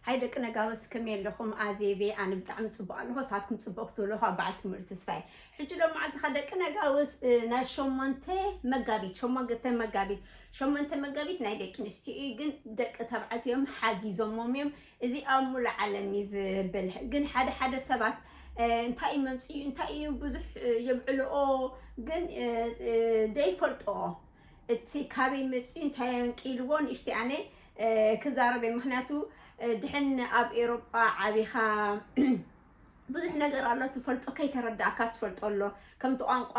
ሃይ ደቂ ነጋውስ፣ ከመይ ኣለኹም? ኣዜቤ፣ ኣነ ብጣዕሚ ጽቡቕ ኣለኹ። ንስኻትኩም ጽቡቕ ክትብሉ ካብ በዓልቲ ሙሉእ ተስፋ እየ። ሕጂ ሎም መዓልቲ ከኣ ደቂ ነጋውስ፣ እ፣ ናይ ሸሞንተ መጋቢት፣ ሸሞንተ መጋቢት፣ ሸሞንተ መጋቢት ናይ ደቂ ኣንስትዮ እዩ፣ ግን ደቂ ተባዕትዮ እዮም ሓጊዞሞም እዮም። እዚ ኣብ ሙሉእ ዓለም እዩ ዝብል። ግን ሓደ ሓደ ሰባት፣ እ፣ እንታይ እዩ መምጽኡ፣ እንታይ እዩ ብዙሕ፣ እ፣ የብዕልኦ፣ ግን፣ እ፣ እ፣ ደይፈልጥኦ። እቲ ካበይ መጽኡ፣ እንታይ ኣንቂልዎ፣ ንእሽተይ ኣነ፣ እ፣ ክዛረብ እየ። ምኽንያቱ፣ እ፣ ድሕን ኣብ ኤውሮጳ ዓቢኻ ብዙሕ ነገር ኣሎ ትፈልጦ፣ ከይተረዳእካ ትፈልጦ ኣሎ። ከምቲ ቋንቋ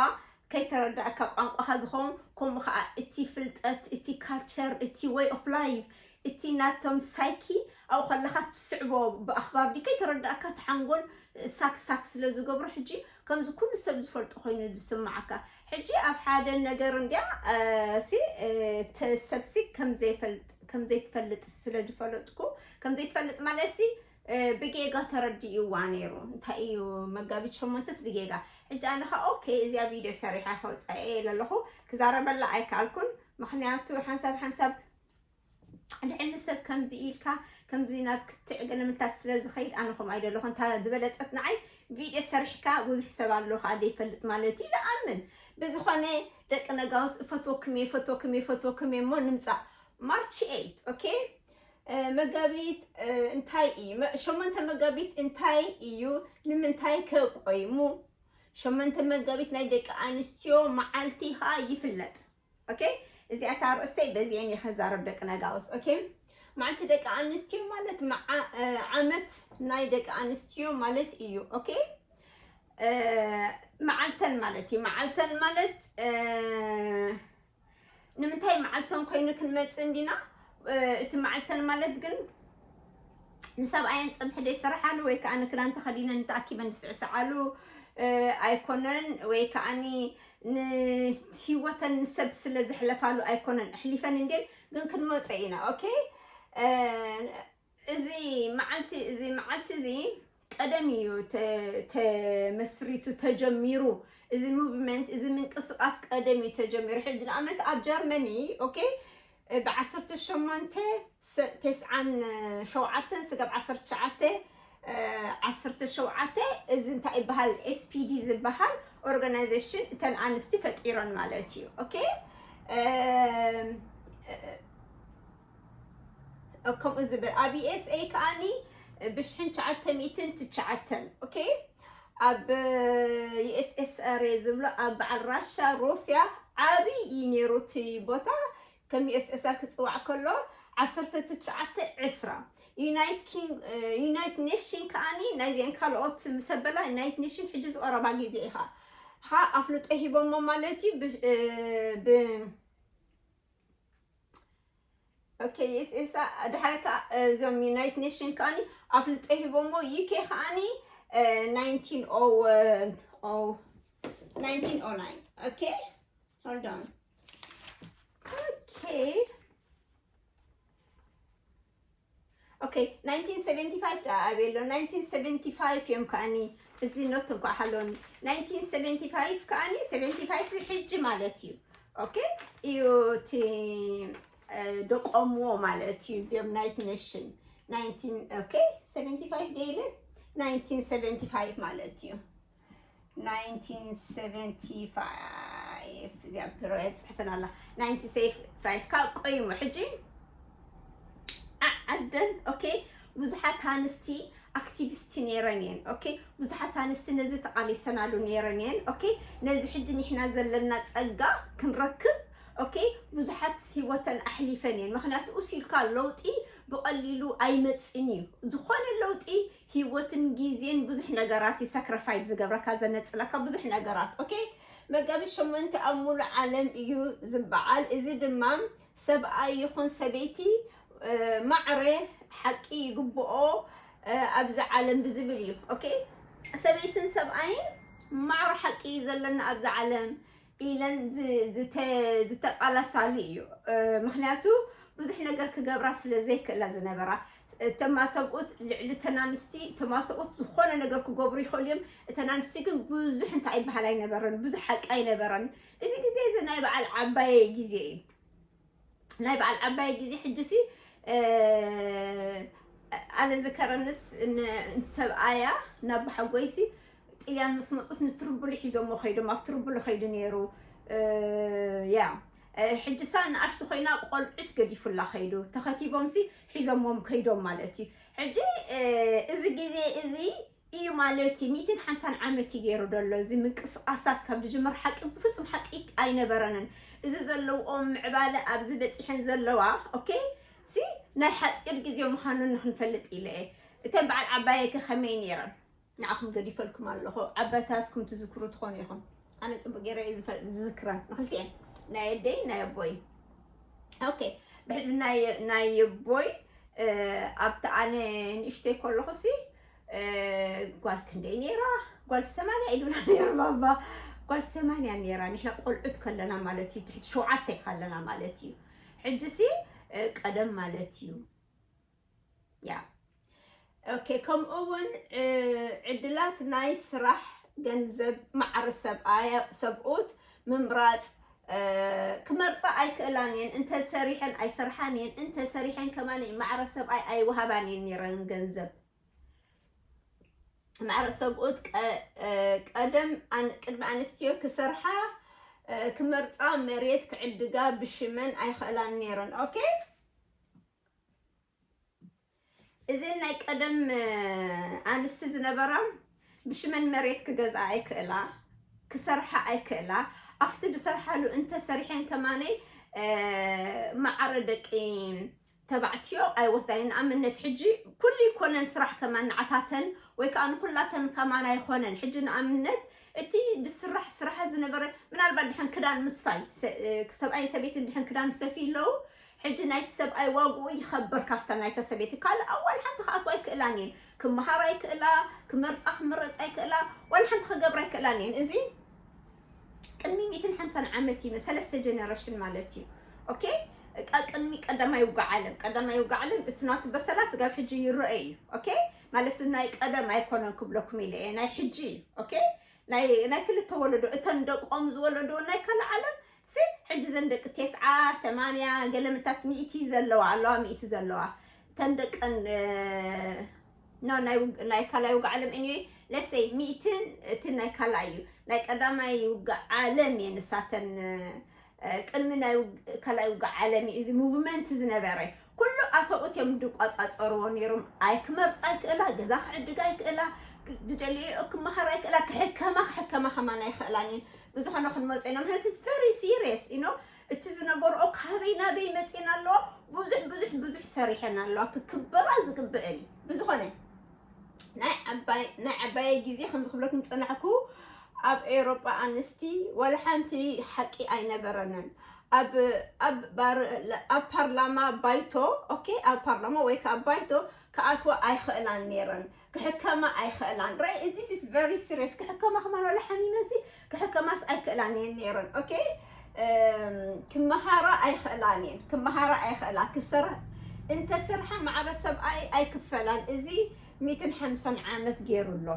ከይተረዳእካ ቋንቋኻ ዝኸውን፣ ከምኡ ኸዓ እቲ ፍልጠት፣ እቲ ካልቸር፣ እቲ ወይ ኦፍ ላይፍ፣ እቲ ናቶም ሳይኪ ኣብኡ ከለኻ ትስዕቦ ብኣኽባር ድዩ ከይተረዳእካ እቲ ሓንጎል ሳክ ሳክ ስለ ዝገብሮ፣ ሕጂ ከምዚ ኩሉ ሰብ ዝፈልጦ ኮይኑ ዝስምዓካ። ሕጂ ኣብ ሓደ ነገር እንድያ፣ እ፣ ሲ፣ እ፣ ተ-፣ ሰብሲ ከም ዘይፈልጥ፣ ከም ዘይትፈልጥ ስለ ዝፈለጥኩ፣ ከም ዘይትፈልጥ ማለት ሲ፣ እ፣ ብጌጋ ተረዲእዋ ነይሩ። እንታይ እዩ መጋቢት ሸሞንተስ ብጌጋ። ሕጂ ኣነ ኸኣ ኦኬ፣ እዚኣ ቪድዮ ሰሪሓ ከውፅኣ እየ ኢለ ኣለኹ። ክዛረበላ ኣይከኣልኩን። ምኽንያቱ ሓንሳብ ሓንሳብ ድሕን ንሰብ ከምዚ ኢልካ፣ ከምዚ ናብ ክትዕ ገለ ምልታት ስለ ዝኸይድ፣ ኣነ ከምኡ ኣይደለኹን። እንታ ዝበለጸት ንዓይ ቪድዮ ሰሪሕካ ብዙሕ ሰብ ኣሎ ከኣ ዘይፈልጥ ማለት እዩ፣ ይኣምን። ብዝኾነ ደቂ ነጋውስ እፈትወኩም እየ፣ እፈትወኩም እየ፣ እፈትወኩም እየ እሞ ንምጻእ። ማርች ኤይት፣ ኦኬ? እ፣ መጋቢት፣ እ፣ እንታይ እዩ? መ-፣ ሸሞንተ መጋቢት እንታይ እዩ? ንምንታይ ከ ቆይሙ? ሸሞንተ መጋቢት ናይ ደቂ ኣንስትዮ መዓልቲ ከኣ ይፍለጥ። ኦኬ? እዚኣ እታ ኣርእስተይ፣ በዚኤን እየ ከዛረብ ደቂ ነጋውስ። ኦኬ? መዓልቲ ደቂ ኣንስትዮ ማለት መዓ-፣ እ፣ ዓመት ናይ ደቂ ኣንስትዮ ማለት እዩ። ኦኬ? እ፣ መዓልተን ማለት እዩ። መዓልተን ማለት፣ እ፣ ንምንታይ መዓልተን ኮይኑ ክንመጽእ እንዲና? እ፣ እቲ መዓልተን ማለት ግን ንሰብኣየን ጽብሒ ዘይሰርሓሉ ወይ ከኣ ንክዳን ተኸዲነን ተኣኪበን ዝስዕስዓሉ፣ እ፣ ኣይኮነን፣ ወይ ከኣኒ ንህይወተን ንሰብ ስለ ዘሕለፋሉ ኣይኮነን። ኣሕሊፈን እንድየን ግን ክንመጾ ኢና። ኦኬ? እ፣ እዚ መዓልቲ፣ እዚ መዓልቲ እዚ ቀደም እዩ ተ-፣ ተመስሪቱ፣ ተጀሚሩ። እዚ ሙቭመንት፣ እዚ ምንቅስቃስ ቀደም እዩ ተጀሚሩ። ሕጂ ንኣብነት ኣብ ጀርመኒ፣ ኦኬ፣ ብዓሰርተ ሸሞንተ ስ-፣ ተስዓን ሸውዓተን ስጋብ ዓሰርተ ትሽዓተ፣ እ፣ ዓሰርተ ሸውዓተ፣ እዚ እንታይ ይበሃል? ኤስ ፒ ዲ ዝበሃል ኦርጋናይዜሽን እተን ኣንስቲ ፈጢረን ማለት እዩ። ኦኬ? እ፣ እ፣ ከምኡ ዝብል። ኣብ ዩ ኤስ ኤ ከኣኒ ብሽሕን ትሽዓተ ሚእትን ትሽዓተን፣ ኦኬ? ኣብ ዩ ኤስ ኤስ ኣር ዝብሎ ኣብ በዓል ራሻ፣ ሩስያ ዓቢ እዩ ነይሩ እቲ ቦታ። ከም ዩ ኤስ ኤስ ኣር ክጽዋዕ ከሎ ዓሰርተ ትሽዓተ ዕስራ። ዩናይት ኪንግ-፣ እ፣ ዩናይት ኔሽን ከኣኒ ናይዚአን ካልኦት ምስ ኣበላ ዩናይት ኔሽን ሕጂ ዝቐረባ ግዜ ኢኻ። ኻ ኣፍልጦ ሂቦሞ ማለት እዩ። ብ-፣ እ፣ ብ-፣ ኦኬ፣ ዩ ኤስ ኤስ ኣር ድሓር ከኣ፣ እ፣ እዞም ዩናይት ኔሽን ከኣኒ ኣፍልጦ ሂቦሞ። ዩ ኬ ከኣኒ፣ እ፣ ናይንቲን ኦ፣ እ፣ ኦ፣ ናይንቲን ኦ ናይን። ኦኬ፣ hold on። ኦኬ። ኦኬ፣ ናይንቲን ሰቨንቲ ፋይቭ ደኣ ኣበይ ኣሎ? ናይንቲን ሰቨንቲ ፋይቭ እዮም ከኣኒ፣ እዚ ኖት እንኳዕ ሃሎኒ። ናይንቲን ሰቨንቲ ፋይቭ ከኣኒ፣ ሰቨንቲ ፋይቭ እዚ ሕጂ ማለት እዩ። ኦኬ፣ እዩ እቲ፣ እ፣ ደቆምዎ ማለት እዩ። እዚኦም ናይት ኔሽን ናይንቲን፣ ኦኬ፣ ሰቨንቲ ፋይቭ ደይለ፣ ናይንቲን ሰቨንቲ ፋይቭ ማለት እዩ። ናይንቲን ሰቨንቲ ፋይቭ፣ እዚኣ ብረ ጽሕፈን ኣላ። ናይንቲን ሰቨንቲ ፋይቭ ካብ ቆይሙ ሕጂ ዓ-፣ ዓደን፣ ኦኬ፣ ብዙሓት ኣንስቲ ኣክቲቪስቲ ነይረን እየን። ኦኬ፣ ብዙሓት ኣንስቲ ነዚ ተቓሊሰናሉ ነይረን እየን። ኦኬ፣ ነዚ ሕጂ ንሕና ዘለና ጸጋ ክንረክብ፣ ኦኬ፣ ብዙሓት ህይወተን ኣሕሊፈን እየን። ምኽንያቱ እሱ ኢልካ ለውጢ ብቐሊሉ ኣይመጽእን እዩ። ዝኾነ ለውጢ ህይወትን ግዜን ብዙሕ ነገራት እዩ ሳክሪፋይስ ዝገብረካ፣ ዘነጽለካ ብዙሕ ነገራት። ኦኬ፣ መጋቢት ሸሞንተ ኣብ ሙሉእ ዓለም እዩ ዝበዓል። እዚ ድማ ሰብኣይ ይኹን ሰበይቲ፣ እ፣ ማዕረ ሓቂ ይግብኦ፣ እ፣ ኣብዚ ዓለም ብዝብል እዩ። ኦኬ፣ ሰበይትን ሰብኣይን ማዕረ ሓቂ እዩ ዘለና ኣብዚ ዓለም ኢለን ዝ-፣ ዝተ-፣ ዝተቃለሳሉ እዩ። እ፣ ምኽንያቱ ብዙሕ ነገር ክገብራ ስለ ዘይክእላ ዝነበራ። እተማ ሰብኡት ልዕሊ እተን ኣንስቲ፣ እተማ ሰብኡት ዝኾነ ነገር ክገብሩ ይኽእሉ እዮም። እተን ኣንስቲ ግን ብዙሕ እንታይ ይበሃል ኣይነበረን፣ ብዙሕ ሓቂ ኣይነበረን። እዚ ግዜ እዚ ናይ በዓል ዓባየይ ግዜ እዩ። ናይ በዓል ዓባየይ ግዜ ሕጂ ሲ፣ እ፣ ኣነ ዝከረንስ ንሰብኣያ ናብ ሓጎይሲ ጥልያን ምስ መፁስ ንትርብሉ ሒዞሞ ከይዶም ኣብ ትርብሉ ከይዱ ነይሩ። ያ ሕጅሳ ንኣሽቱ ኮይና ቆልዑት ገዲፉላ ከይዱ ተኸቲቦምሲ ሒዞሞም ከይዶም ማለት እዩ። ሕጂ እዚ ግዜ እዚ እዩ ማለት እዩ። ሚእትን ሓምሳን ዓመት እዩ ገይሩ ዘሎ እዚ ምንቅስቃሳት ካብ ዝጅምር ሓቂ ብፍጹም ሓቂ ኣይነበረንን። እዚ ዘለውኦም ምዕባለ ኣብዚ በፂሐን ዘለዋ ኦኬ ሲ ናይ ሓፂር ግዜ ምዃኑ ንክንፈልጥ ኢለ እየ። እተን በዓል ዓባየይ ከ ከመይ ነይረን? ንዓኹም ገዲፈልኩም ኣለኹ። ዓባታትኩም ትዝክሩ ትኾኑ ኢኹም። ኣነ ፅቡቅ ገይረ እየ ዝፈ- ዝዝክረን ንክልቲኤን ናይ ኣደይ ናይ ኣቦይ። ኦኬ ብሕጂ ናይ ናይ ኣቦይ ኣብቲ ኣነ ንእሽተይ ከለኹ ሲ ጓል ክንደይ ነይራ? ጓል ሰማንያ ኢሉና ነይሩ ባባ። ጓል ሰማንያ ነይራ ንሕና ቆልዑት ከለና ማለት እዩ። ትሕቲ ሸውዓተ ከለና ማለት እዩ። ሕጂ ሲ ቀደም ማለት እዩ። ያ ኦኬ። ከምኡ እውን ዕድላት ናይ ስራሕ፣ ገንዘብ፣ ማዕረ ሰብኣያ ሰብኡት ምምራፅ ክመርፃ ኣይክእላን እየን። እንተሰሪሐን ኣይሰርሓን እየን። እንተሰሪሐን ከማን ማዕረ ሰብኣይ ኣይወሃባን እየን ነይረን ገንዘብ። ማዕረ ሰብኡት ቀደም ቅድሚ ኣንስትዮ ክሰርሓ ክመርፃ መሬት ክዕድጋ ብሽመን ኣይኽእላን ነይረን። ኦኬ እዘን ናይ ቀደም ኣንስቲ ዝነበራ ብሽመን መሬት ክገዝኣ ኣይክእላ፣ ክሰርሓ ኣይክእላ። ኣብቲ ዝሰርሓሉ እንተሰሪሐን ከማነይ ማዕረ ደቂ ተባዕትዮ ኣይወስዳን። ንኣብነት ሕጂ ኩሉ ይኮነን ስራሕ ከማን ንዓታተን ወይ ከዓ ንኩላተን ከማን ኣይኮነን። ሕጂ ንኣብነት እቲ ዝስራሕ ስራሓት ዝነበረ ምናልባት ድሕን ክዳን ምስፋይ ሰብኣይ ሰበይትን ድሕን ክዳን ዝሰፍዩ ኣለዉ። ሕጂ ናይቲ ሰብኣይ ዋግኡ ይኸብር ካብታ ናይታ ሰበይቲ ካልእ ኣዋል ሓንቲ ክኣትዋ ኣይክእላን እየን። ክመሃራ ይክእላ፣ ክመርፃ ክምረፃ ይክእላ፣ ዋላ ሓንቲ ክገብራ ኣይክእላን እየን። እዚ ቅድሚ ሚእትን ሓምሳን ዓመት እዩ ሰለስተ ጀነሬሽን ማለት እዩ። ኦኬ እቃ ቅድሚ ቀዳማይ ውግእ ዓለም ቀዳማይ ውግእ ዓለም እቲ ናቱ በሰላ ስጋብ ሕጂ ይረአ እዩ። ኦኬ ማለት ናይ ቀደም ኣይኮነን ክብለኩም ኢለ እየ ናይ ሕጂ እዩ። ኦኬ ናይ ናይ ክልተ ወለዶ እተን ደቆም ዝወለዶ ናይ ካልእ ዓለም ሲ ሕጂ ዘን ደቂ ቴስዓ ሰማንያ ገለምታት ሚእቲ ዘለዋ ኣለዋ ሚእቲ ዘለዋ እተን ደቀን ኖ ናይ ካልኣይ ውግእ ዓለም anyway let's say ሚእትን እቲ ናይ ካልኣይ እዩ ናይ ቀዳማይ ውግእ ዓለም እየ ንሳተን ቅድሚ ናይ ካልኣይ ውግእ ዓለም እዩ እዚ movement ዝነበረ ኩሉ ኣሰብኡት እዮም ዝቋፃፀርዎ ነይሮም። ኣይክመርፃ ይክእላ፣ ገዛ ክዕድጋ ይክእላ፣ ዝደልዮ ክመሃራ ይክእላ፣ ክሕከማ ክሕከማ ከማን ኣይክእላን እየን። ብዝኾነ ክንመፁ ኢና ምክንያቱ it's very serious you know እቲ ዝነበርኦ ካበይ ናበይ መፂና ኣለዋ ብዙሕ ብዙሕ ብዙሕ ሰሪሐን ኣለዋ ክክበራ ዝግብእን እዩ። ብዝኾነ ናይ ዓባይ ናይ ዓባየ ግዜ ከምዚ ክብለኩም ዝፀናሕኩ ኣብ ኤውሮጳ ኣንስቲ ዋላ ሓንቲ ሓቂ ኣይነበረንን። ኣብ ኣብ ባር ኣብ ፓርላማ ባይቶ okay ኣብ ፓርላማ ወይ ከዓ ባይቶ ክኣትዋ ኣይኽእላን ነይረን ክሕከማ ኣይኽእላን። This is very serious ክሕከማ ከማን ዋላ ሓሚመሲ ክሕከማስ ኣይክእላን እየን ነይረን። Okay ክመሃራ ኣይኽእላን እየን ክመሃራ ኣይኽእላ ክሰርሕ እንተሰርሓ ማዕረ ሰብኣይ ኣይክፈላን። እዚ ሚእትን ሓምሳን ዓመት ገይሩ ኣሎ።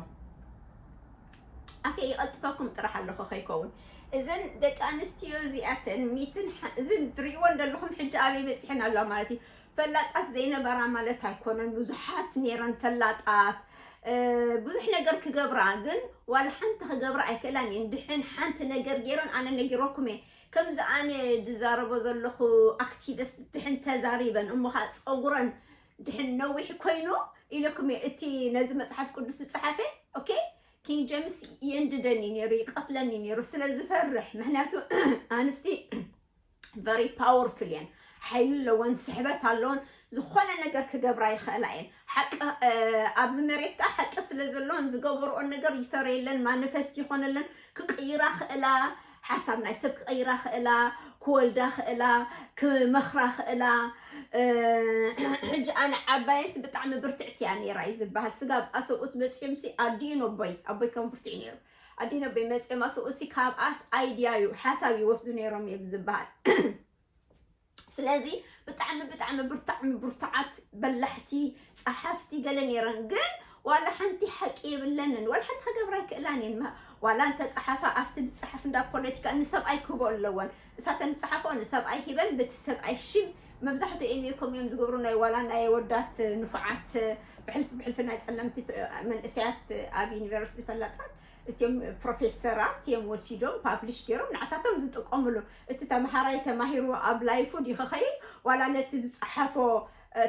ኣከ ይቐልጥፈኩም ጥራሕ ኣለኹ ከይከውን እዘን ደቂ ኣንስትዮ እዚኣተን ሚትን እዚ ትሪእወን ዘለኹም ሕጂ ኣበይ በፂሐን ኣለዋ ማለት እዩ። ፈላጣት ዘይነበራ ማለት ኣይኮነን ብዙሓት ነይረን ፈላጣት ብዙሕ ነገር ክገብራ ግን ዋላ ሓንቲ ክገብራ ኣይክእላን እየን። ድሕን ሓንቲ ነገር ገይረን ኣነ ነጊረኩም እየ ከምዚ ኣነ ዝዛረቦ ዘለኹ ኣክቲቪስት ድሕን ተዛሪበን እሞ ከዓ ፀጉረን ድሕን ነዊሕ ኮይኑ ኢለኩም እየ እቲ ነዚ መፅሓፍ ቅዱስ ዝፀሓፈ okay ኪንግ ጀምስ የንድደኒ ነይሩ ይቀትለኒ ነይሩ ስለ ዝፈርሕ ምክንያቱ ኣንስቲ very powerful እየን ሓይሊ ኣለወን ስሕበት ኣለወን ዝኾነ ነገር ክገብራ ይኽእላ እየን ሓቂ ኣብዚ መሬት ከዓ ሓቂ ስለ ዘለወን ዝገበርኦን ነገር ይፈረየለን ማኒፌስት ይኾነለን ክቅይራ ክእላ ሓሳብ ናይ ሰብ ክቀይራ ክእላ ክወልዳ ክእላ ክመኽራ ክእላ ሕጂ ኣነ ዓባየስ ብጣዕሚ ብርትዕቲ እያ ነይራ እዩ ዝበሃል ስጋብ ኣሰብኡት መፅዮም ሲ ኣዲኡ ነቦይ ኣቦይ ከም ብርትዕ ነይሩ ኣዲኡ ነቦይ መፅዮም ኣሰብኡ ሲ ካብ ኣስ ኣይድያ እዩ ሓሳብ ይወስዱ ነይሮም እዮም ዝበሃል ስለዚ ብጣዕሚ ብጣዕሚ ብርታዕሚ ብርቱዓት በላሕቲ ፀሓፍቲ ገለ ነይረን ግን ዋላ ሓንቲ ሓቂ የብለንን ዋላ ሓንቲ ክገብራ ኣይክእላን እየን ዋላ እንተፀሓፋ ኣብቲ ዝፀሓፍ እንዳ ፖለቲካ ንሰብኣይ ክህቦ ኣለወን እሳተን ዝፀሓፎ ንሰብኣይ ሂበን በቲ ሰብኣይ ሽም መብዛሕትኡ ኤንቢኤ ከምኡ እዮም ዝገብሩ። ናይ ዋላ ናይ ወዳት ንፉዓት ብሕልፊ ብሕልፊ ናይ ጸለምቲ ፍ- መንእሰያት ኣብ ዩኒቨርሲቲ ፈላጣት እቲኦም ፕሮፌሰራት እዮም ወሲዶም ፓብሊሽ ገይሮም ንዓታቶም ዝጥቀምሉ። እቲ ተምሃራይ ተማሂሩ ኣብ ላይፉ ድዩ ክኸይድ ዋላ ነቲ ዝጸሓፎ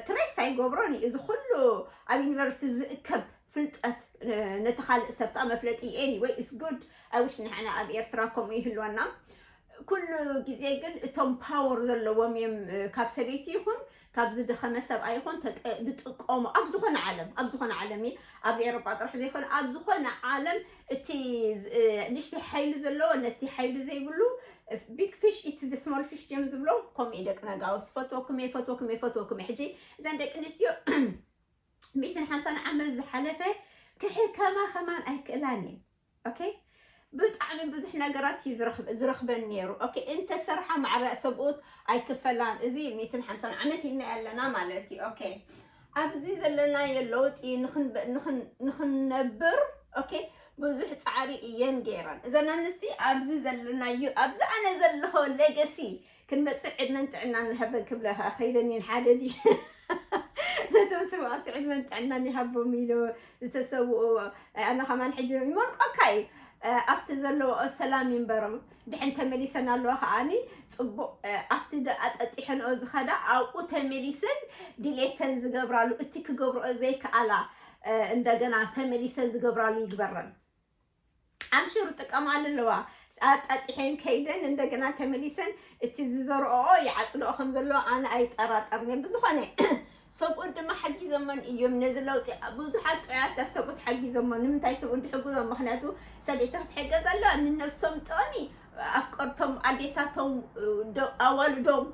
ትሬስ ኣይገብሮን እዩ። እዚ ኩሉ ኣብ ዩኒቨርሲቲ ዝእከብ ፍልጠት ነቲ ካልእ ሰብ ከዓ መፍለጢ እዩ። Anyway it's good. I wish ንሕና ኣብ ኤርትራ ከምኡ ይህልወና። ኩሉ ግዜ ግን እቶም ፓወር ዘለዎም እዮም ካብ ሰበይቲ ይኹን ካብ ዝደኸመ ሰብኣይ ይኹን ዝጥቀሙ ኣብ ዝኾነ ዓለም ኣብ ዝኾነ ዓለም እዩ። ኣብዚ ኤሮጳ ጥራሕ ዘይኮነ ኣብ ዝኾነ ዓለም እቲ ንእሽተይ ሓይሊ ዘለዎ ነቲ ሓይሊ ዘይብሉ big fish eats the small fish እዮም ዝብሎ። ከምኡ እዩ ደቂ ነጋውስ። ፈትወኩም እየ ፈትወኩም እየ ፈትወኩም እየ። ሕጂ እዘን ደቂ ኣንስትዮ ሚእትን ሓምሳን ዓመት ዝሓለፈ ክሕከማ ከማን ኣይክእላን እየን። ኦኬ ብጣዕሚ ብዙሕ ነገራት እዩ ዝረኽበን ነይሩ። ኦኬ እንተሰርሓ ማዕረ ሰብኡት ኣይክፈላን። እዚ ሚእትን ሓምሳን ዓመት ኢልና ኣለና ማለት እዩ። ኦኬ ኣብዚ ዘለናዮ ለውጢ ንኽንነብር ኦኬ ብዙሕ ፃዕሪ እየን ገይረን። እዘን ኣንስቲ ኣብዚ ዘለናዮ ኣብዚ ኣነ ዘለኹ ሌገሲ ክንመፅእ ዕድመን ጥዕናን ንሃበን ክብላ ከዓ ከይደን እየን። ሓደ ድዩ ነቶም ሰብኣስ ዕድመን ጥዕናን ይሃቦም ኢሉ ዝተሰውኡ ኣነ ከማን ሕጂ ይመርቆካ እዩ ኣብቲ ዘለዎ ሰላም ይንበሮም ድሕን ተመሊሰን ኣለዋ ከዓኒ ፅቡቅ ኣብቲ ኣጠጢሐንኦ ዝኸዳ ኣብኡ ተመሊሰን ድሌተን ዝገብራሉ እቲ ክገብርኦ ዘይከኣላ እንደገና ተመሊሰን ዝገብራሉ ይግበረን። ኣምሽሩ ጥቀማሉ ኣለዋ። ኣጣጢሐን ከይደን እንደገና ተመሊሰን እቲ ዝዘርኦ ይዓፅድኦ ከም ዘለዎ ኣነ ኣይጠራጠርን እየ። ብዝኾነ ሰብኡት ድማ ሓጊዞመን እዮም ነዚ ለውጢ። ብዙሓት ጥዑያት ሰብኡት ሓጊዞሞ። ንምንታይ ሰብኡት ዝሕግዞም? ምክንያቱ ሰበይቲ ክትሕገዝ ኣለዋ ንነብሶም ጥቕሚ ኣፍቀርቶም ኣዴታቶም ኣዋልዶም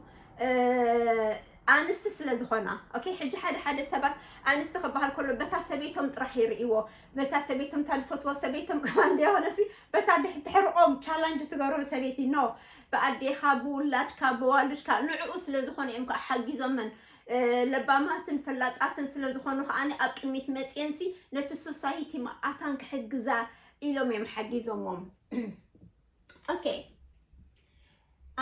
ኣንስቲ ስለ ዝኾና። ኦኬ ሕጂ ሓደ ሓደ ሰባት ኣንስቲ ክበሃል ከሎ በታ ሰበይቶም ጥራሕ ይርእይዎ። በታ ሰበይቶም እታ ዝፈትዎ ሰበይቶም ከማን እንዲያሆነሲ በታ ድሕርኦም ቻላንጅ ትገብሮም ሰበይቲ ኖ ብኣዴኻ ብውላድካ ብዋልድካ ንዕኡ ስለ ዝኾነ እዮም ከዓ ሓጊዞመን ለባማትን ፈላጣትን ስለ ዝኾኑ ከዓኒ ኣብ ቅድሚት መፅየንሲ ነቲ ሶሳይቲ መኣታን ክሕግዛ ኢሎም እዮም ሓጊዞሞም። ኦኬ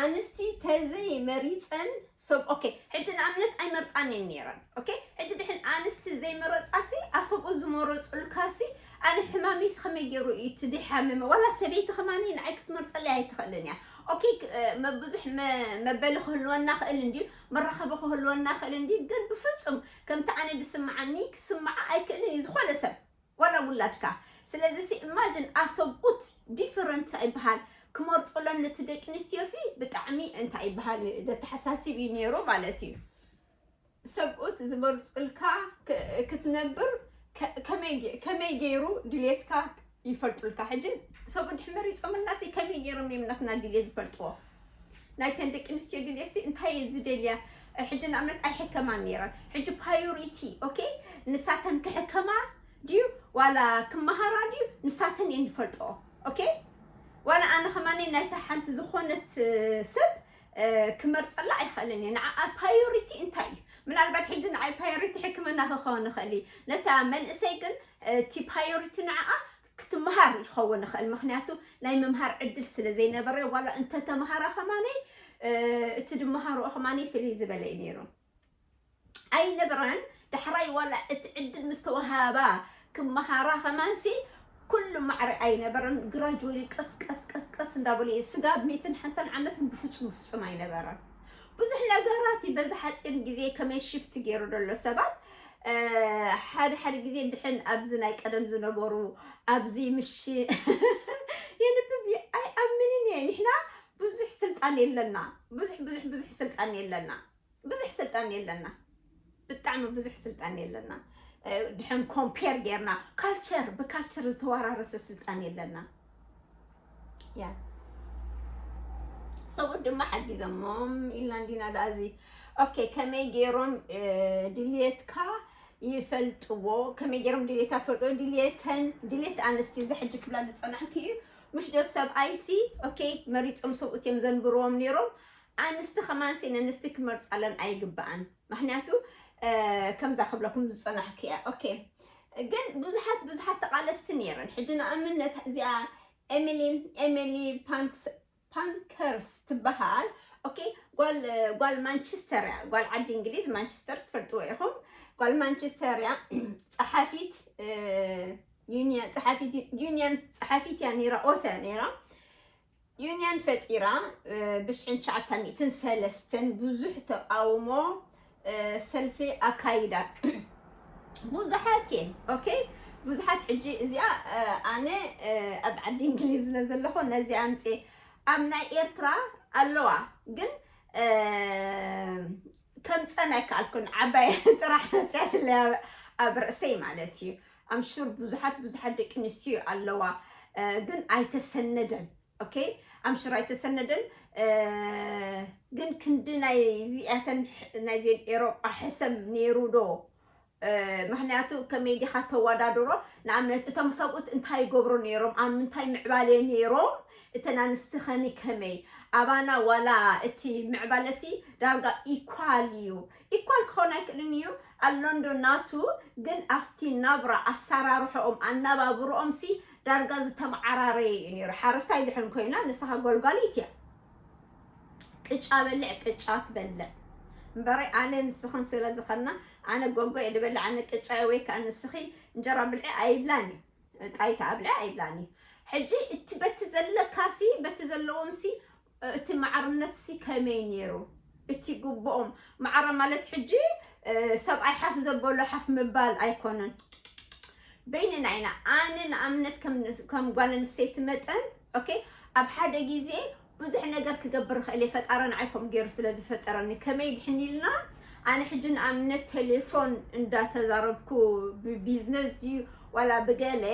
ኣንስቲ ተዘይ መሪፀን ሰብ ኦኬ ሕጂ ንኣብነት ኣይመርፃን እየን ነይረን። ኦኬ ሕጂ ድሕን ኣንስቲ ዘይመረፃሲ ኣሰብኡ ዝመረፁልካሲ ኣነ ሕማመይስ ከመይ ገይሩ እዩ እቲ ዘይሓመመ ዋላ ሰበይቲ ከማኒ ንዓይ ክትመርፀለይ ኣይትኽእልን እያ። ኦኬ ብዙሕ መበሊ ክህልወና ክእል እንድዩ መራኸቢ ክህልወና ክእል እንድዩ ግን ብፍፁም ከምቲ ኣነ ዝስምዓኒ ክስምዓ ኣይክእልን እዩ ዝኾነ ሰብ ዋላ ውላድካ። ስለዚ ሲ ኢማጅን ኣሰብኡት ዲፈረንት እንታይ ይበሃል ክመርፁለን ነቲ ደቂ ኣንስትዮ ሲ ብጣዕሚ እንታይ ይበሃል ዘተሓሳስብ እዩ ነይሩ ማለት እዩ። ሰብኡት ዝመርፅልካ ክትነብር ከመይ ገይሩ ድሌትካ ይፈልጡልካ። ሕጂ ሰብኡት ድሕ መሪፆምልና ሲ ከመይ ገይሮም እዮም ናትና ድሌት ዝፈልጥዎ? ናይተን ደቂ ኣንስትዮ ድሌት ሲ እንታይ እየ ዝደልያ? ሕጂ ንኣብነት ኣይሕከማን ነይረን። ሕጂ ፓዮሪቲ ኦኬ ንሳተን ክሕከማ ድዩ ዋላ ክመሃራ ድዩ ንሳተን እየን ዝፈልጥኦ። ኦኬ ዋላ ኣነ ከማኒ ናይታ ሓንቲ ዝኾነት ሰብ ክመርፀላ ኣይኽእልን እየ። ንዓኣ ፓዮሪቲ እንታይ እዩ? ምናልባት ሕጂ ንዓይ ፓዮሪቲ ሕክምና ክኸውን ይኽእል እዩ። ነታ መንእሰይ ግን እቲ ፓዮሪቲ ንዓኣ ክትመሃር ይኸውን ይኽእል። ምክንያቱ ናይ ምምሃር ዕድል ስለ ዘይነበረ ዋላ እንተተምሃራ ከማነይ እቲ ድመሃርኦ ከማነይ ፍልይ ዝበለ እዩ ነይሩ። ኣይነበረን። ዳሕራይ ዋላ እቲ ዕድል ምስ ተወሃባ ክመሃራ ከማንሲ ኩሉ ማዕረ ኣይነበረን። ግራጅወሊ ቀስ ቀስ ቀስ ቀስ እንዳበሉ እየ ስጋብ ሚእትን ሓምሳን ዓመት ብፍጹም ፍጹም ኣይነበረን። ብዙሕ ነገራት እዩ በዚ ሓፂር ግዜ ከመይ ሽፍት ገይሩ ዘሎ ሰባት ሓደ ሓደ ግዜ ድሕን ኣብዚ ናይ ቀደም ዝነበሩ ኣብዚ ምሽ የንብብ ኣይኣምንን እየ። ንሕና ብዙሕ ስልጣን የለና ብዙሕ ብዙሕ ብዙሕ ስልጣን የለና ብዙሕ ስልጣን የለና ብጣዕሚ ብዙሕ ስልጣን የለና። ድሕን ኮምፔር ጌርና ካልቸር ብካልቸር ዝተወራረሰ ስልጣን የለና። ያ ሰብኡት ድማ ሓጊዞሞም ኢልና እንዲና ዳዚ ኦኬ ከመይ ገይሮም ድልየትካ ይፈልጥዎ ከመይ ገይሮም ድልየታ ፈልጥዎ ድልየተን ድልየት ኣንስቲ እዚ ሕጂ ክብላ ዝፀናሕኪ እዩ። ምሽ ዶ ሰብኣይሲ ኦኬ መሪፆም ሰብኡት እዮም ዘንብርዎም ነይሮም ኣንስቲ ከማንሲ ነንስቲ ክመርፃለን ኣይግባኣን። ምክንያቱ ከምዛ ክብለኩም ዝፀናሕኩ እያ። ኦኬ ግን ብዙሓት ብዙሓት ተቃለስቲ ነይረን። ሕጂ ንኣብነት እዚኣ ኤሚሊ ኤሚሊ ፓንክስ ፓንከርስ ትበሃል ኦኬ፣ ጓል ጓል ማንቸስተር እያ። ጓል ዓዲ እንግሊዝ ማንቸስተር ትፈልጥዎ ኢኹም። ጓል ማንቸስተር እያ። ጸሓፊት ዩኒየን ጸሓፊት ዩኒየን ጸሓፊት እያ ነይራ። ኦተ ነይራ። ዩኒየን ፈጢራ ብሽሕን ትሽዓተ ሚእትን ሰለስተን ብዙሕ ተቃውሞ ሰልፊ ኣካይዳ። ብዙሓት እየን። ኦኬ፣ ብዙሓት። ሕጂ እዚኣ ኣነ ኣብ ዓዲ እንግሊዝ ስለ ዘለኹ ነዚ ኣምፅእ ኣብ ናይ ኤርትራ ኣለዋ፣ ግን ከምፀን ኣይከኣልኩን። ዓባይ ጥራሕ መፅያትለ ኣብ ርእሰይ ማለት እዩ። ኣምሹር ብዙሓት ብዙሓት ደቂ ኣንስትዮ ኣለዋ፣ ግን ኣይተሰነደን። ኦኬ፣ ኣምሹር ኣይተሰነደን። ግን ክንዲ ናይ ዚኣተን ናይዘን ኤሮጳ ሕሰብ ነይሩ ዶ? ምክንያቱ ከመይ ዲኻ ተወዳድሮ? ንኣብነት እቶም ሰብኡት እንታይ ይገብሩ ነይሮም? ኣብ ምንታይ ምዕባለ ነይሮም? እተን ኣንስቲ ኸኒ ከመይ? ኣባና ዋላ እቲ ምዕባለሲ ዳርጋ ኢኳል እዩ። ኢኳል ክኾን ኣይክእልን እዩ። ኣሎንዶ ናቱ ግን ኣብቲ ናብራ ኣሰራርሖኦም ኣነባብርኦም ሲ ዳርጋ ዝተመዓራረየ እዩ ነይሩ። ሓረስታይ ድሕን ኮይና ንስኻ ጎልጓሊት እያ። ቅጫ በልዕ ቅጫ ትበልዕ እምበረይ ኣነ ንስኽን ስለ ዝኸና ኣነ ጎጎ እየ ዝበልዕ ኣነ ቅጫ ወይ ከዓ ንስኺ እንጀራ ብልዒ ኣይብላን እዩ። ጣይታ ኣብልዒ ኣይብላን እዩ። ሕጂ እቲ በቲ ዘለካሲ በቲ ዘለዎም ሲ እቲ ማዕርነት ሲ ከመይ ነይሩ? እቲ ግቡኦም ማዕረ ማለት ሕጂ ሰብኣይ ሓፍ ዘበሎ ሓፍ ምባል ኣይኮነን። በይንና ኢና። ኣነ ንኣብነት ከም ጓል ኣንስተይቲ መጠን ኦኬ ኣብ ሓደ ግዜ ብዙሕ ነገር ክገብር ይኽእል እየ። ፈጣረ ንዓይ ከምኡ ገይሩ ስለ ዝፈጠረኒ ከመይ ድሕን ኢልና ኣነ ሕጂ ንኣብነት ቴሌፎን እንዳተዛረብኩ ብቢዝነስ ድዩ ዋላ ብገለ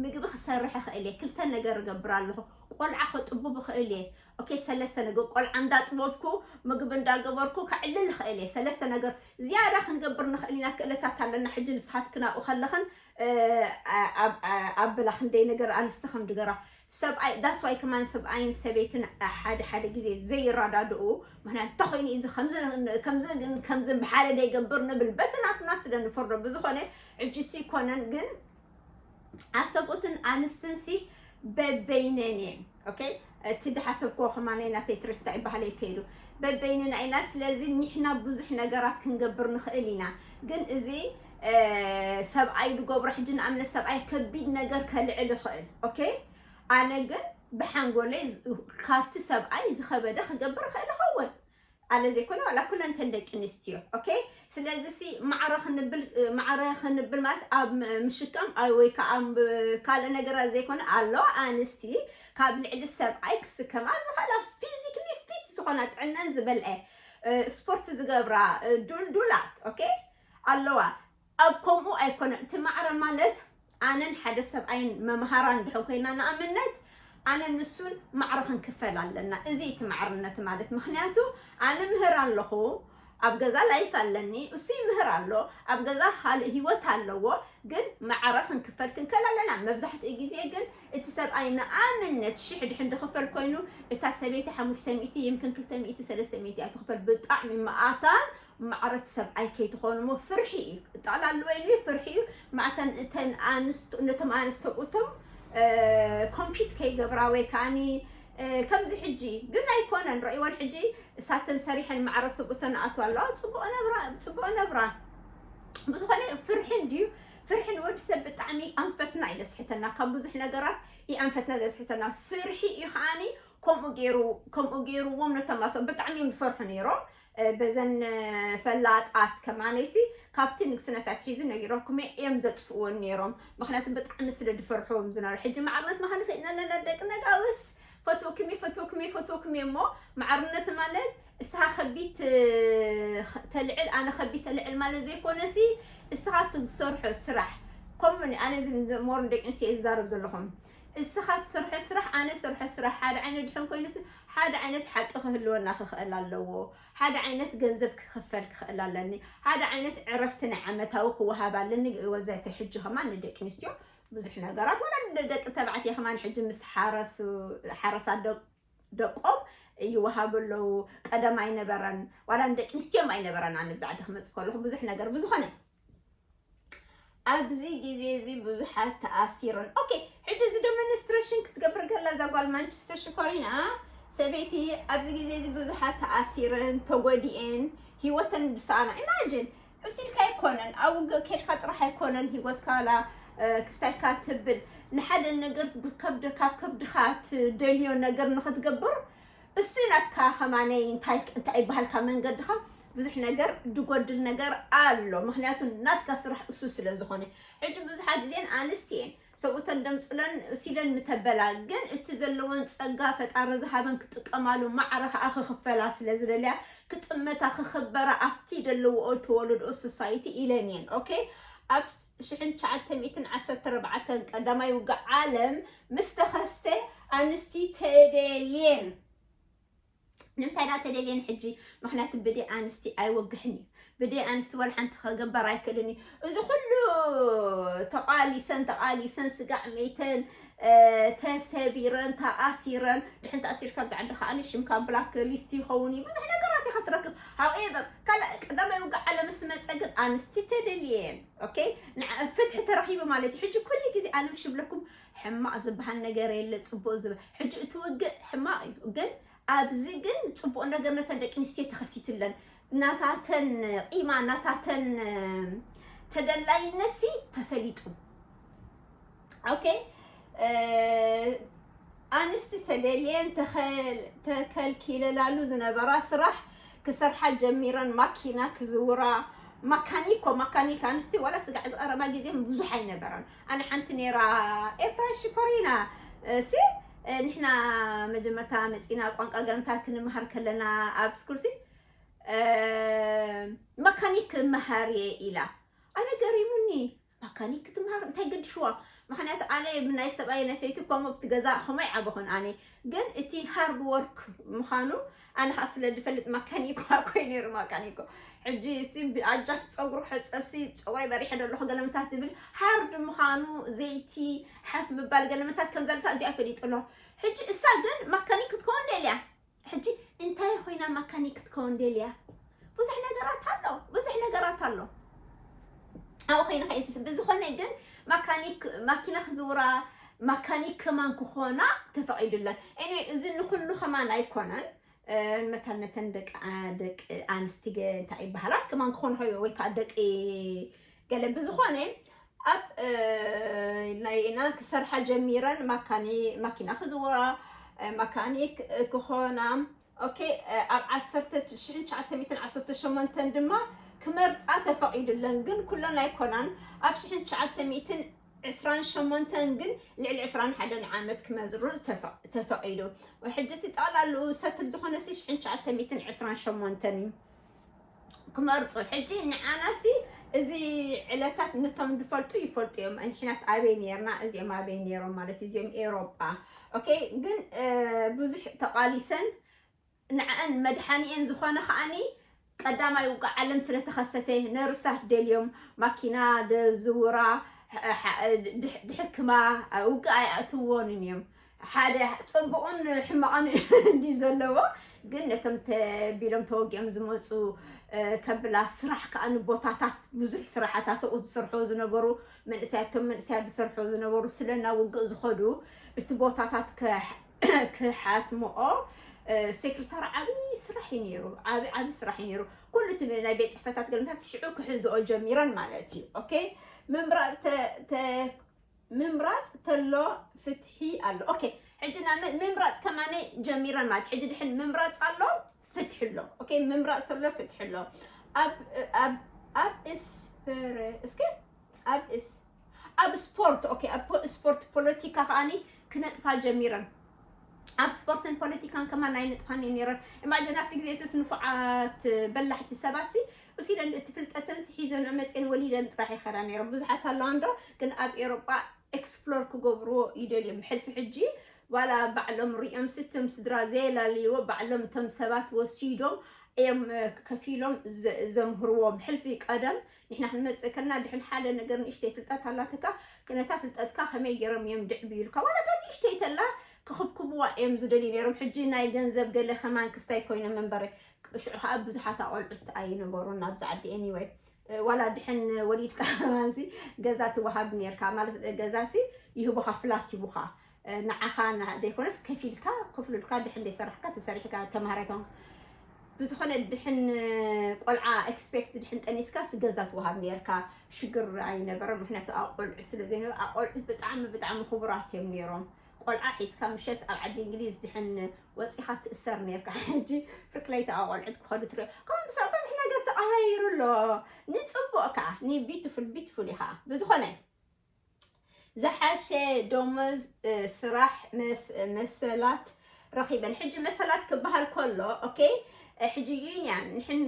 ምግቢ ክሰርሕ ይኽእል እየ። ክልተ ነገር እገብር ኣለኹ። ቆልዓ ከጥቡብ ይኽእል እየ። ኦኬ ሰለስተ ነገር ቆልዓ እንዳጥበብኩ ምግቢ እንዳገበርኩ ከዕልል ይኽእል እየ። ሰለስተ ነገር ዝያዳ ክንገብር ንኽእል ኢና። ክእለታት ኣለና። ሕጂ ንስኻትክን ኣብኡ ከለኽን ኣብላ ክንደይ ነገር ኣንስቲ ከም ድገራ ሰብኣይ that's why ከማን ሰብኣይን ሰበይትን ሓደ ሓደ ግዜ ዘይረዳድኡ። ምክንያቱ እንተኮይኑ እዚ ከምዚ ከምዚ ብሓደ ደይገብር ንብል በቲ ናትና ስለ ንፈርዶ ብዝኮነ ሕጂ ሲ ይኮነን ግን ኣሰብኡትን ኣንስትን ሲ በበይነን እየን። ኦኬ እቲ ድሓሰብክዎ ከማነይ ናተይ ትሪስታ ይበሃል ይከይዱ በበይንና ኢና። ስለዚ ኒሕና ብዙሕ ነገራት ክንገብር ንኽእል ኢና። ግን እዚ ሰብኣይ ዝገብሮ ሕጂ ንኣብነት ሰብኣይ ከቢድ ነገር ከልዕል ይኽእል። ኦኬ ኣነ ግን ብሓንጎለይ ካብቲ ሰብኣይ ዝኸበደ ክገብር ይኽእል ይኸውን። ኣነ ዘይኮነ ዋላ ኩለንተን ደቂ ኣንስትዮ ኦኬ። ስለዚ ሲ ማዕረ ክንብል ማዕረ ክንብል ማለት ኣብ ምሽካም ወይ ከዓ ካልእ ነገራት ዘይኮነ ኣሎ ኣንስቲ ካብ ልዕሊ ሰብኣይ ክስከማ ዝኽእላ ፊዚክሊ ፊት ዝኾና ጥዕነን ዝበልዐ ስፖርት ዝገብራ ዱልዱላት ኦኬ ኣለዋ። ኣብ ከምኡ ኣይኮነ እቲ ማዕረ ማለት ኣነን ሓደ ሰብኣይን መምሃራ እንድሕን ኮይና ንኣብነት ኣነ ንሱን ማዕረ ክንክፈል ኣለና። እዚ እቲ ማዕርነት ማለት ምክንያቱ ኣነ ምህር ኣለኹ ኣብ ገዛ ላይፍ ኣለኒ እሱ ይምህር ኣሎ ኣብ ገዛ ካልእ ህይወት ኣለዎ። ግን ማዕረ ክንክፈል ክንከል ኣለና። መብዛሕትኡ ግዜ ግን እቲ ሰብኣይ ንኣብነት ሽሕ ድሕን ድኽፈል ኮይኑ እታ ሰበይቲ ሓሙሽተ ሚእቲ ይምክን ክልተ ሚእቲ ሰለስተ ሚእቲ እያ ትኽፈል። ብጣዕሚ መኣታን ማዕረት ሰብኣይ ከይትኾኑ እሞ ፍርሒ እዩ። ጠቕላሊ ወይኒ ፍርሒ እዩ። ማዕተን እተን ኣንስቶ ነቶም ኣንስቶ ሰብኡቶም ኮምፒት ከይገብራ ወይ ከዓኒ ከምዚ ሕጂ ግን ኣይኮነን ረእይወን ሕጂ እሳተን ሰሪሐን ማዕረ ሰብኡተን ኣትዋ ኣለዋ ጽቡቕ ነብራ ጽቡቕ ነብራ። ብዝኾነ ፍርሒ እንድዩ ፍርሒ ንወዲ ሰብ ብጣዕሚ ኣንፈትና እዩ ዘስሕተና ካብ ብዙሕ ነገራት እዩ ኣንፈትና ዘስሕተና ፍርሒ እዩ ከዓኒ ከምኡ ገይሩ ከምኡ ገይሩዎም ነቶም ኣሰብ ብጣዕሚ እዮም ዝፈርሑ ነይሮም። በዘን ፈላጣት ከማነይሲ ካብቲ ንግስነት ኣትሒዙ ነጊሮም ክመ እዮም ዘጥፍእዎን ነይሮም። ምክንያቱ ብጣዕሚ ስለ ዝፈርሕዎም ዝነበሩ ሕጂ ማዕርነት መካኒ ክእነለና ደቂ ነጋውስ ፈትወክሜ ፈትወክሜ ፈትወክሜ እሞ ማዕርነት ማለት እሳ ከቢት ተልዕል ኣነ ከቢት ተልዕል ማለት ዘይኮነሲ እስኻ ትሰርሖ ስራሕ ከምኡኒ ኣነ ሞር ደቂ ኣንስትዮ ዝዛረብ ዘለኹም እስኻ ትሰርሖ ስራሕ ኣነ ሰርሖ ስራሕ ሓደ ዓይነት ድሕን ኮይኑስ ሓደ ዓይነት ሓቂ ክህልወና ክኽእል ኣለዎ። ሓደ ዓይነት ገንዘብ ክኽፈል ክኽእል ኣለኒ። ሓደ ዓይነት ዕረፍቲ ናይ ዓመታዊ ክወሃብ ኣለኒ ወዘተ። ሕጂ ከማን ንደቂ ኣንስትዮ ብዙሕ ነገራት ወላ ንደቂ ተባዕትዮ ከማን ሕጂ ምስ ሓረሱ ሓረሳት ደቆም ይወሃቡ ኣለዉ። ቀደም ኣይነበረን ዋላ ንደቂ ኣንስትዮዮም ኣይነበረን። ኣነ ብዛዕዲ ክመፅእ ከለኹ ብዙሕ ነገር ብዝኾነ ኣብዚ ግዜ እዚ ብዙሓት ተኣሲረን። ኦኬ ሕጂ እዚ ደመንስትሬሽን ክትገብር ከላ እዛ ጓል ማንቸስተር ሽኮሪና ሰበይቲ ኣብዚ ግዜ እዚ ብዙሓት ተኣሲረን ተጎዲኤን ህይወተን ዝሰኣና። ኢማጅን እሱ ኢልካ ኣይኮነን፣ ኣብ ውግእ ከድካ ጥራሕ ኣይኮነን ህይወትካ ላ ክስታይካ ትብል። ንሓደ ነገር ከብድካ ከብድካ ትደልዮ ነገር ንክትገብር እሱ ናትካ ከማነይ እንታይ እንታይ ይበሃልካ መንገድካ ብዙሕ ነገር ድጎድል ነገር ኣሎ። ምክንያቱ ናትካ ስራሕ እሱ ስለ ዝኾነ ሕጂ ብዙሓት ግዜን ኣንስቲ እየን ሰብኡተን ደምፅለን ሲለን ምተበላ ግን እቲ ዘለወን ፀጋ ፈጣሪ ዝሃበን ክጥቀማሉ ማዕረ ከዓ ክኽፈላ ስለ ዝደልያ ክጥመታ ክኽበራ ኣብቲ ዘለዎኦ ተወለድኦ ሶሳይቲ ኢለን እየን። ኦኬ ኣብ ሽሕን ትሽዓተ ሚእትን ዓሰርተ ኣርባዕተን ቀዳማይ ውግእ ዓለም ምስ ተኸስተ ኣንስቲ ተደልየን ንምንታይ ኢና ተደልየን ሕጂ? ምክንያቱ ብደይ ኣንስቲ ኣይወግሕን እዩ። ብደይ ኣንስቲ ዋላ ሓንቲ ከገበር ኣይክእልን እዩ። እዚ ኩሉ ተቃሊሰን ተቃሊሰን ስጋዕ መይተን ተሰቢረን ተኣሲረን ድሕን ተኣሲርካ ኣብዚ ዓዲ ከዓ ሽምካ ብላክ ሊስት ይኸውን እዩ ብዙሕ ነገራት ኢካ ትረክብ። ሃውኤቨር ካልእ ቀዳማይ ውግእ ዓለም ምስ መፀ ግን ኣንስቲ ተደልየን ኦኬ ፍትሒ ተረኪቡ ማለት እዩ። ሕጂ ኩሉ ግዜ ኣነ ምሽ ብለኩም ሕማቕ ዝበሃል ነገር የለ ፅቡቅ ዝበሃል ሕጂ እቲ ውግእ ሕማቕ እዩ ግን ኣብዚ ግን ፅቡቅ ነገር ነተን ደቂ ኣንስትዮ ተኸሲትለን ናታተን ቂማ ናታተን ተደላይነሲ ተፈሊጡ። ኦኬ ኣንስቲ ተደልየን ተኸልኪለላሉ ዝነበራ ስራሕ ክሰርሓ ጀሚረን ማኪና ክዝውራ ማካኒኮ ማካኒክ ኣንስቲ ዋላ ስጋዕ ዝቀረባ ግዜ ብዙሕ ኣይነበረን። ኣነ ሓንቲ ነይራ ኤርትራ ሽኮሪና ሲ ንሕና መጀመርታ መፂና ቋንቋ ገለምታት ክንመሃር ከለና ኣብ ስኩል ሲ መካኒክ መሃር እየ ኢላ ኣነ ገሪሙኒ። መካኒክ ክትመሃር እንታይ ገድሽዋ? ምክንያቱ ኣነ ናይ ሰብኣይ ናይ ሰይቲ ኮሞ ብቲ ገዛ ከመይ ዓበኹን ኣነ ግን እቲ ሃርድ ወርክ ምዃኑ ኣነ ከዓ ስለ ዝፈልጥ መካኒኮ ኮይኑ ነይሩ መካኒኮ ሕጂ ሲ ኣጃክ ፀጉሩ ሕፀብሲ ፀጉረይ በሪሐ ደለኹ ገለምታት ትብል ሃርድ ምዃኑ ዘይቲ ሓፍ ምባል ገለምታት ከምዘለታ እዚኣ ፈሊጡ ኣሎ። ሕጂ እሳ ግን መካኒክ ክትከውን ደልያ ሕጂ እንታይ ኮይና መካኒክ ክትከውን ደልያ? ብዙሕ ነገራት ኣሎ፣ ብዙሕ ነገራት ኣሎ። ኣብኡ ኮይነ ከይስስ ብዝኾነ ግን መካኒክ ማኪና ክዝውራ ማካኒክ ከማን ክኾና ተፈቒዱለን። ኤኒዌይ እዚ ንኩሉ ከማን ኣይኮነን። መታን ነተን ደቂ ደቂ ኣንስቲ እንታይ ይበሃላት ከማን ክኾኑ ወይ ከዓ ደቂ ገለ ብዝኾነ ኣብ ናይ ኢና ክሰርሓ ጀሚረን ማካኒ ማኪና ክዝውራ ማካኒክ ክኾና ኦኬ ኣብ ዓሰርተ ሽሕን ትሽዓተ ሚእትን ዓሰርተ ሸሞንተን ድማ ክመርፃ ተፈቒዱለን ግን ኩለን ኣይኮናን ኣብ ሽሕን ትሽዓተ ሚእትን ዕስራን ሸሞንተን ግን ልዕሊ ዕስራን ሓደን ዓመት ክመዝርዝ ተፈቒዱ። ሕጂ ሲ ጠቕላልኡ ሰትል ዝኾነ ሲ ሽሕን ትሽዓተ ሚእትን ዕስራን ሸሞንተን እዩ ክመርፁ። ሕጂ ንዓና ሲ እዚ ዕለታት ነቶም ዝፈልጡ ይፈልጡ እዮም። ንሕናስ ኣበይ ነርና እዚኦም ኣበይ ነሮም ማለት እዚኦም ኤሮጳ ኦኬ ግን ብዙሕ ተቓሊሰን ንዕአን መድሓኒኤን ዝኾነ ከዓኒ ቀዳማይ ውግእ ዓለም ስለተኸሰተ ነርሳት ደልዮም ማኪና ደዝውራ ድሕክማ ውግእ ኣይኣትዎንን እዮም ሓደ ፅቡቕን ሕማቕን እንዲ ዘለዎ ግን ነቶም ተቢሎም ተወጊኦም ዝመፁ ከብላ ስራሕ ከዓ ንቦታታት ብዙሕ ስራሓት ኣሰብኡት ዝሰርሑ ዝነበሩ መንእሰያት እቶም መንእሰያት ዝሰርሑ ዝነበሩ ስለና ውግእ ዝኸዱ እቲ ቦታታት ክሓትምኦ ሴክሬታሪ ዓብዪ ስራሕ እዩ ነይሩ። ዓብዪ ዓብዪ ስራሕ እዩ ነይሩ። ኩሉ እቲ ናይ ቤት ፅሕፈታት ገለምታት ሽዑ ክሕዝኦ ጀሚረን ማለት እዩ። ኦኬ ምምራፅ ምምራፅ ተሎ ፍትሒ ኣሎ። ኦኬ ሕጂ ና ምምራፅ ከማነ ጀሚረን ማለት ሕጂ ድሕን ምምራፅ ኣሎ ፍትሒ ኣሎ። ኦኬ ምምራፅ ተሎ ፍትሒ ኣሎ። ኣብ ኣብ ኣብ እስፈረ እስከ ኣብ እስ ኣብ ስፖርት ኦኬ ኣብ ስፖርት ፖለቲካ ከዓኒ ክነጥፋ ጀሚረን ኣብ ስፖርትን ፖለቲካን ከማን ኣይነጥፋን ነይረን። ኢማጅን ኣብቲ ግዜ እትስ ንፉዓት በላሕቲ ሰባት ሲ እሲለን እቲ ፍልጠተን ሲ ሒዘን መፅን ወሊደን ጥራሕ ይኸዳ ነይረን። ብዙሓት ኣለዋ እንዶ ግን ኣብ ኤሮጳ ኤክስፕሎር ክገብርዎ ይደልዮም። ብሕልፊ ሕጂ ዋላ ባዕሎም ሪኦም ሲ እቶም ስድራ ዘየላልይዎ ባዕሎም እቶም ሰባት ወሲዶም እዮም ከፊሎም ዘምህርዎም። ሕልፊ ቀደም ንሕና ክንመፅእ ከልና ድሕን ሓደ ነገር ንእሽተይ ፍልጠት ኣላትካ ነታ ፍልጠትካ ከመይ ገይሮም እዮም ድዕብዩልካ ዋላ እታ ንእሽተይ ተላ ክኽብክብዋ እዮም ዝደልዩ ነይሮም። ሕጂ ናይ ገንዘብ ገለ ከማን ክስታይ ኮይኖም መንበረ ሽዑ ከዓ ብዙሓት ኣቆልዑት ኣይነበሩን ኣብዚ ዓዲ anyway ዋላ ድሕን ወሊድካ ከማንሲ ገዛ ትወሃብ ነርካ ማለት ገዛሲ ይህቡኻ ፍላት ይቡኻ ንዓኻ ዘይኮነስ ከፊልካ ክፍሉልካ ድሕን ዘይሰራሕካ ተሰሪሕካ ተማሃራይ ተኾንካ ብዝኾነ ድሕን ቆልዓ ኤክስፔክት ድሕን ጠኒስካ ገዛ ትወሃብ ነርካ ሽግር ኣይነበረ ምክንያቱ ኣቆልዑ ስለ ዘይነበረ ኣቆልዑ ብጣዕሚ ብጣዕሚ ክቡራት እዮም ነይሮም ቆልዓ ሒዝካ ምሸት ኣብ ዓዲ እንግሊዝ ድሕን ወፂኻ ትእሰር ነርካ ሕጂ ፍርክለይቲ ኣቆልዑት ክኸዱ ትሪኦ ከምኡ ምሳል ብዙሕ ነገር ተቐያይሩ ኣሎ ንፅቡቕ ከዓ ኒ ቢቱፉል ቢቱፉል ኢኻ ብዝኾነ ዝሓሸ ደሞዝ ስራሕ መሰላት ረኺበን ሕጂ መሰላት ክበሃል ከሎ ኦኬ ሕጂ ዩኒያን ንሕን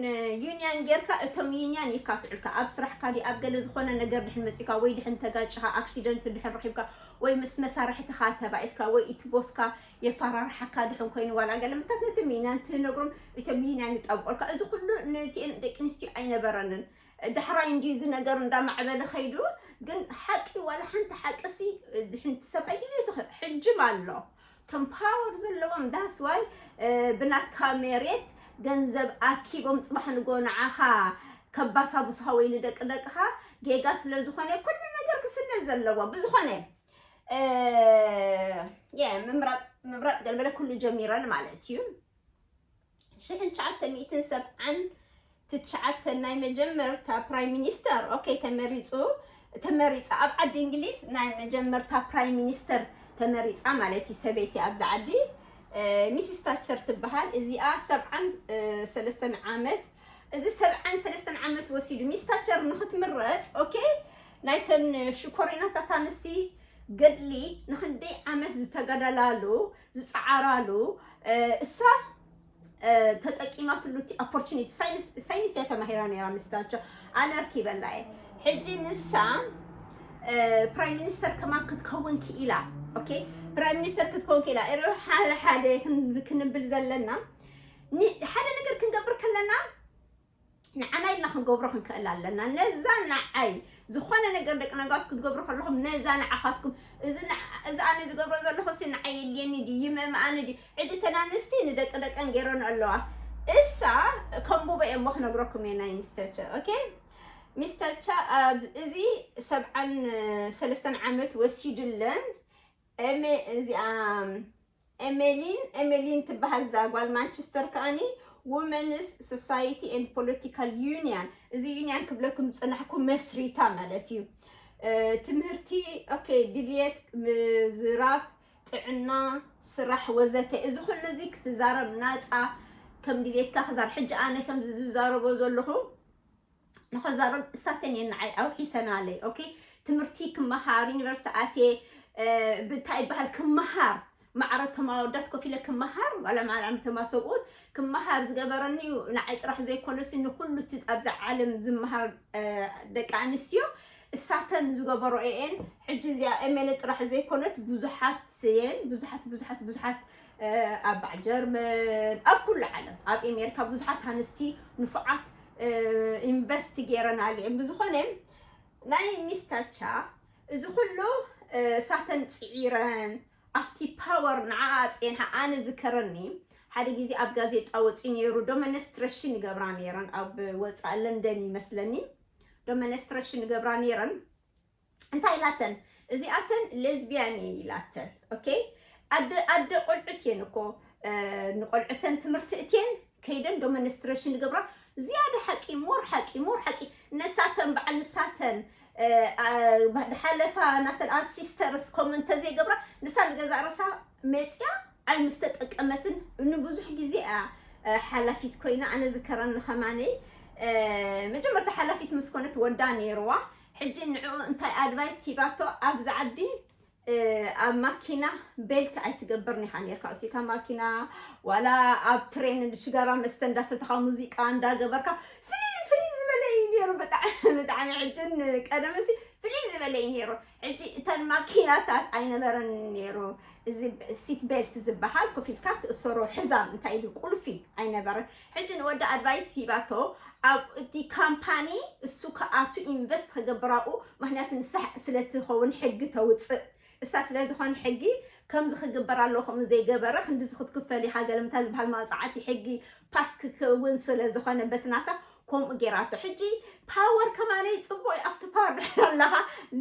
ዩኒያን ጌርካ እቶም ዩኒያን ይካትዑልካ ኣብ ስራሕካ ዲ ኣብ ገለ ዝኾነ ነገር ድሕን መፂካ ወይ ድሕን ተጋጭኻ ኣክሲደንት ድሕን ረኺብካ ወይ ምስ መሳርሕትኻ ተባኢስካ ወይ እቲ ቦስካ የፈራርሓካ ድሕን ኮይኑ ዋላ ገለ ምታት ነቶም ዩኒያን ትነግሮም እቶም ዩኒያን ይጠብቆልካ እዚ ኩሉ ነቲአን ደቂ ኣንስትዮ ኣይነበረንን ዳሕራይ እንድዩ እዚ ነገር እንዳማዕበለ ከይዱ ግን ሓቂ ዋላ ሓንቲ ሓቂ ሲ ድሕንቲ ሰብኣይ ድልዮ ትኽእል ሕጅም ኣሎ ከም ፓወር ዘለዎም ዳስ ዋይ ብናትካ ሜሬት ገንዘብ ኣኪቦም ፅባሕ ንጎ ንዓኻ ከባሳቡስኻ ወይ ንደቂ ደቅኻ ጌጋ ስለ ዝኾነ ኩሉ ነገር ክስነ ዘለዎ ብዝኾነ ምምራፅ ምምራፅ ገልበለ ኩሉ ጀሚረን ማለት እዩ ሽሕን ትሽዓተ ሚእትን ሰብዓን ትሽዓተ ናይ መጀመርታ ፕራይም ሚኒስተር ኦኬ ተመሪፁ ተመሪፃ ኣብ ዓዲ እንግሊዝ ናይ መጀመርታ ፕራይም ሚኒስተር ተመሪፃ ማለት እዩ ሰበይቲ ኣብዚ ዓዲ ሚስስ ታቸር ትበሃል እዚኣ ሰብዓን ሰለስተን ዓመት እዚ ሰብዓን ሰለስተን ዓመት ወሲዱ ሚስ ታቸር ንክትምረፅ ኦኬ ናይተን ሽኮሪናታት ኣንስቲ ገድሊ ንክንደይ ዓመት ዝተገደላሉ ዝፀዓራሉ እሳ ተጠቂማትሉ እቲ ኦፖርቹኒቲ ሳይንስ እያ ተማሂራ ነይራ ምስታቸው ኣነ ኣርኪበላ እየ ሕጂ ንሳ ፕራይም ሚኒስተር ከማን ክትከውን ክኢላ ኦኬ ፕራይም ሚኒስተር ክትከውን ክኢላ እ ሓደ ሓደ ክንብል ዘለና ሓደ ነገር ክንገብር ከለና ንዓና ኢልና ክንገብሮ ክንክእል ኣለና ነዛ ንዓይ ዝኾነ ነገር ደቂ ነጋስ ክትገብሩ ከለኹም ነዛ ንዓኻትኩም እዚ ኣነ ዝገብሮ ዘለኹ ሲ ንዓይ የድልየኒ ድዩ ይምእምኣኒ ድዩ ሕጂ ተናንስቲ ንደቂ ደቀን ገይረን ኣለዋ እሳ ከምቡበ እየ እሞ ክነግረኩም እየ ናይ ሚስተቸ ኦኬ ሚስተቻ እዚ ሰብዓን ሰለስተን ዓመት ወሲዱለን እዚኣ ኤሜሊን ኤሜሊን ትበሃል እዛ ጓል ማንቸስተር ከኣኒ Women's Society and Political Union እዚ ዩኒያን ክብለኩም ዝፅናሕኩ መስሪታ ማለት እዩ ትምህርቲ ኦኬ ድልየት ምዝራብ ጥዕና ስራሕ ወዘተ እዚ ኩሉ እዚ ክትዛረብ ናፃ ከም ድልየትካ ክዛር ሕጂ ኣነ ከምዚ ዝዛረቦ ዘለኹ ንኸዛረብ እሳተን እየን ንዓይ ኣውሒሰናለይ ኦኬ ትምህርቲ ክመሃር ዩኒቨርሲቲ ኣትየ ብንታይ ይበሃል ክመሃር ማዕረ ተማወዳት ኮፍ ኢለ ክመሃር ዋላ ማዕረ ተማሰብኡት ክመሃር ዝገበረኒ እዩ ንዓይ ጥራሕ ዘይኮነሲ ንኩሉ እቲ ኣብዛ ዓለም ዝመሃር ደቂ ኣንስትዮ እሳተን ዝገበሮ እየን ሕጂ እዚኣ ኤሜለ ጥራሕ ዘይኮነት ብዙሓት እየን ብዙሓት ብዙሓት ብዙሓት ኣብ ባዕ ጀርመን ኣብ ኩሉ ዓለም ኣብ ኤሜሪካ ብዙሓት ኣንስቲ ንፉዓት ኢንቨስት ገይረናሉ እየን ብዝኾነ ናይ ሚስታቻ እዚ ኩሉ እሳተን ፅዒረን ኣብቲ ፓወር ንዓ ኣብፅኤን ኣነ ዝከረኒ ሓደ ግዜ ኣብ ጋዜጣ ወፂ ነይሩ ዶመነስትሬሽን ይገብራ ነይረን ኣብ ወፃእ ለንደን ይመስለኒ ዶመነስትሬሽን ይገብራ ነይረን እንታይ ኢላተን እዚኣተን ሌዝቢያን እየን ኢላተን ኦኬ ኣደ ኣደ ቆልዑት እየን እኮ ንቆልዑተን ትምህርቲ እትየን ከይደን ዶመንስትሬሽን ይገብራ ዝያደ ሓቂ ሞር ሓቂ ሞር ሓቂ ነሳተን በዓል ንሳተን ሓለፋ ናተን ኣንሲስተርስ ኮመንተ ዘይገብራ ንሳ ንገዛ ርሳ መፅያ ኣይ ምስተጠቀመትን ንብዙሕ ግዜ እያ ሓላፊት ኮይና ኣነ ዝከረኒ ከማነይ መጀመርታ ሓላፊት ምስ ኮነት ወዳ ነይርዋ ሕጂ ንዕኡ እንታይ ኣድቫይስ ሂባቶ ኣብዚ ዓዲ ኣብ ማኪና ቤልት ኣይትገብርን ኢኻ ነርካ እሲካ ማኪና ዋላ ኣብ ትሬን ሽጋራ መስተ እንዳሰተኻ ሙዚቃ እንዳገበርካ ፍልይ ፍልይ ዝበለ እዩ ነይሩ ብጣዕሚ ብጣዕሚ ሕጅን ቀደምሲ ፍልይ ዝበለ እዩ ነይሩ ሕጂ እተን ማኪናታት ኣይነበረን ነይሩ እዚ ሲት ቤልት ዝበሃል ኮፍ ኢልካ ትእሰሮ ሕዛም እንታይ ኢሉ ቁልፊ ኣይነበረን ሕጂ ንወዲ ኣድቫይስ ሂባቶ ኣብ እቲ ካምፓኒ እሱ ከኣቱ ኢንቨስት ክገብራኡ ምክንያቱ ንሳ ስለትኸውን ሕጊ ተውፅእ እሳ ስለዝኾን ሕጊ ከምዚ ክግበር ኣለዎ ከምኡ ዘይገበረ ክንድዚ ክትክፈል ኢኻ ገለምታ ዝበሃል መቕፃዕቲ ሕጊ ፓስ ክከውን ስለዝኾነ በትናታ ከምኡ ጌራቶ ሕጂ ፓወር ከማነይ ፅቡቅ ኣብቲ ፓወር ድሕር ኣለኻ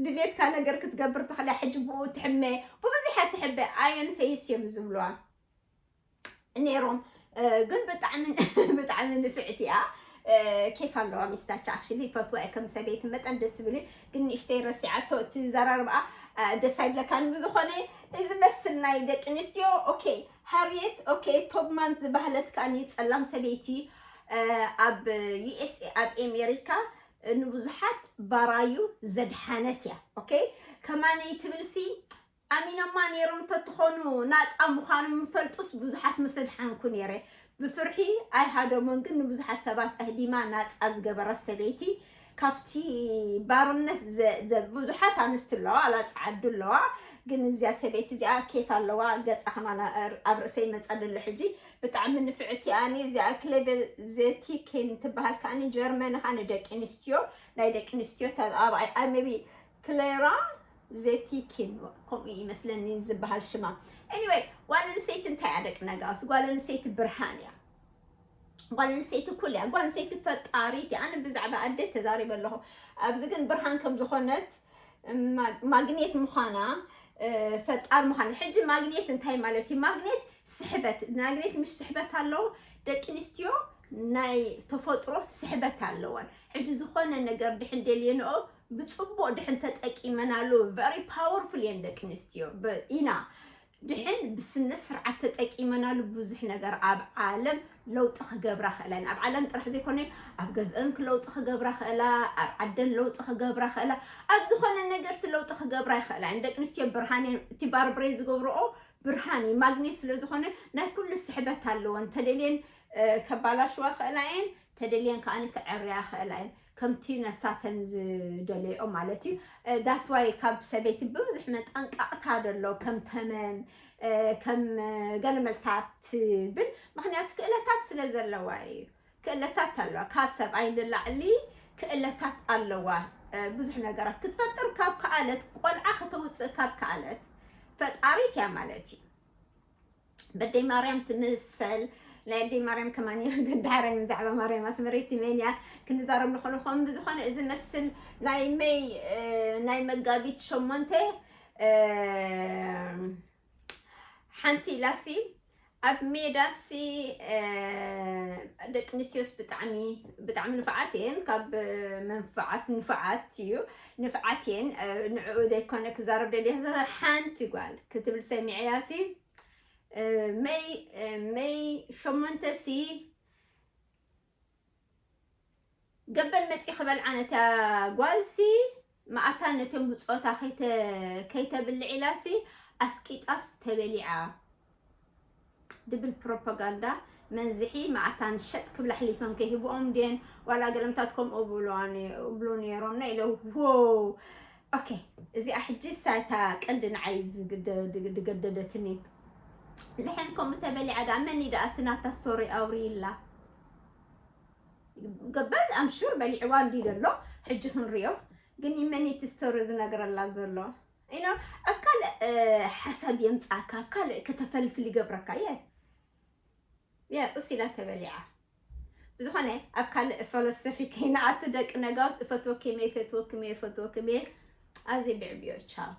ድሌትካ ነገር ክትገብር ትኽእላ ሕጂ ብኡ ትሕመ ብብዙሕ ትሕበ ኣየን ፈይስ እዮም ዝብልዋ ነይሮም። ግን ብጣዕሚ ብጣዕሚ ንፍዕቲ እያ። ኬፍ ኣለዋ ሚስታቻ። ኣክሽሊ ፈትዋ እየ ከም ሰበይቲ መጠን ደስ ዝብል እዩ። ግን ንእሽተይ ረሲዓቶ እቲ ዘራርብኣ ደስ ኣይብለካን። ብዝኾነ እዚ መስል ናይ ደቂ ኣንስትዮ። ኦኬ፣ ሃርየት። ኦኬ፣ ቶብማን ዝበሃለት ከዓኒ ጸላም ሰበይቲ ኣብ ዩኤስኤ ኣብ ኤሜሪካ ንብዙሓት ባራዩ ዘድሓነት እያ። ኦኬ፣ ከማነይ ትብልሲ ኣሚኖማ ነይሮም እንተትኾኑ ናፃ ምዃኑ ምፈልጡስ ብዙሓት ምሰድሓንኩ ነይረ። ብፍርሒ ኣይሃደሞን፣ ግን ንብዙሓት ሰባት ኣህዲማ ናፃ ዝገበረት ሰበይቲ ካብቲ ባርነት ብዙሓት ኣንስቲ ኣለዋ፣ ኣላ ፀዓዱ ኣለዋ። ግን እዚኣ ሰበይቲ እዚኣ ኬፍ ኣለዋ። ገፃ ከማን ኣብ ርእሰይ መፀ ኣሎ ሕጂ። ብጣዕሚ ንፍዕቲ ኣኒ እዚኣ ክሌበ ዘቲኪን ትበሃል ከዓኒ ጀርመን ኻ ንደቂ ኣንስትዮ ናይ ደቂ ኣንስትዮ ተባባዓይ ኣይ ሜቢ ክሌራ ዘቲኪን ከምኡ ይመስለኒ ዝበሃል ሽማ። Anyway፣ ጓል ኣንስተይቲ እንታይ እያ ደቂ ነጋውስ? ጓል ኣንስተይቲ ብርሃን እያ። ጓል ኣንስተይቲ ኩል እያ። ጓል ኣንስተይቲ ፈጣሪት እያ። ኣነ ብዛዕባ ኣደ ተዛሪበ ኣለኹ። ኣብዚ ግን ብርሃን ከም ዝኾነት ማግኔት ምዃና ፈጣር ምዃን። ሕጂ ማግኔት እንታይ ማለት እዩ? ማግኔት ስሕበት፣ ማግኔት ምሽ ስሕበት ኣለዎ። ደቂ ኣንስትዮ ናይ ተፈጥሮ ስሕበት ኣለወን። ሕጂ ዝኾነ ነገር ድሕን ደልየንኦ ብፅቡቅ ድሕን ተጠቂመናሉ very powerful እየን ደቂ ኣንስትዮ ኢና። ድሕን ብስነ ስርዓት ተጠቂመናሉ ብዙሕ ነገር ኣብ ዓለም ለውጢ ክገብራ ክእላ እየን። ኣብ ዓለም ጥራሕ ዘይኮነ ኣብ ገዝአን ለውጢ ክገብራ ክእላ፣ ኣብ ዓደን ለውጢ ክገብራ ክእላ፣ ኣብ ዝኾነ ነገርሲ ለውጢ ክገብራ ይኽእላ እየን። ደቂ ኣንስትዮ ብርሃን እየን። እቲ ባርብሬ ዝገብርኦ ብርሃን እዩ። ማግኔት ስለ ዝኾነ ናይ ኩሉ ስሕበት ኣለወን። ተደልየን ከባላሽዋ ክእላ እየን፣ ተደልየን ከዓኒ ክዕርያ ክእላ እየን። ከምቲ ነሳተን ዝደለየኦ ማለት እዩ። ዳስዋይ ካብ ሰበይቲ ብብዙሕ መጠንቀቕታ ደሎ ከም ተመን ከም ገለመልታት ትብል። ምክንያቱ ክእለታት ስለ ዘለዋ እዩ። ክእለታት ኣለዋ። ካብ ሰብኣይ ንላዕሊ ክእለታት ኣለዋ። ብዙሕ ነገራት ክትፈጥር ካብ ከኣለት፣ ቆልዓ ከተውፅእ ካብ ከኣለት ፈጣሪት እያ ማለት እዩ። በደይ ማርያም ትምሰል። ናይ ኣደይ ማርያም ከማን እዩ። ዳሕራይ ብዛዕባ ማርያም ኣስመረይቲ መን እያ ክንዛረብ ንኽእል። ከም ብዝኾነ እዚ መስል ናይ መይ ናይ መጋቢት ሸሞንተ ሓንቲ ኢላሲ ኣብ ሜዳሲ ደቂ ኣንስትዮስ ብጣዕሚ ብጣዕሚ ንፍዓት እየን። ካብ መንፍዓት ንፍዓት እዩ፣ ንፍዓት እየን። ንዕኡ ዘይኮነ ክዛረብ ደልየ፣ ሓንቲ ጓል ክትብል ሰሚዐያሲ መይ መይ ሸሞንተ ሲ ገበል መፂ ክበልዓ ነታ ጓልሲ መኣታ ነቶም ብፆታ ከይተብልዕ ኢላሲ ኣስቂጣስ ተበሊዓ ድብል ፕሮፓጋንዳ መንዝሒ መኣታን ሸጥ ክብላ ሕሊፈን ከይህብኦም ድየን ዋላ ገለምታት ከምኡ ብሉ ነይሮም ኢለ። ዎ ኦኬ፣ እዚኣ ሕጂ ሳይታ ቀንዲ ንዓይ ዝገደደትኒ። ልሕን ከምኡ ተበሊዓ ደኣ መን እዩ ደኣ እቲ ናታ ስቶሪ ኣውሪላ? ገባል ኣምሹር በሊዕዋ እንዲ ዘሎ ሕጂ ክንሪኦ። ግን ይመን እቲ ስቶሪ ዝነግረላ ዘሎ ኢኖ ኣብ ካልእ ሓሳብ የምፃካ፣ ኣብ ካልእ ከተፈልፍል ይገብረካ። የ የ ኡሲላ ተበሊዓ። ብዝኾነ ኣብ ካልእ ፈለሰፊ ከይንኣቱ ደቂ ነጋውስ፣ እፈትወኪ መ ይፈትወኪ መ ይፈትወኪ መ ኣዚ ብዕብዮ ቻው።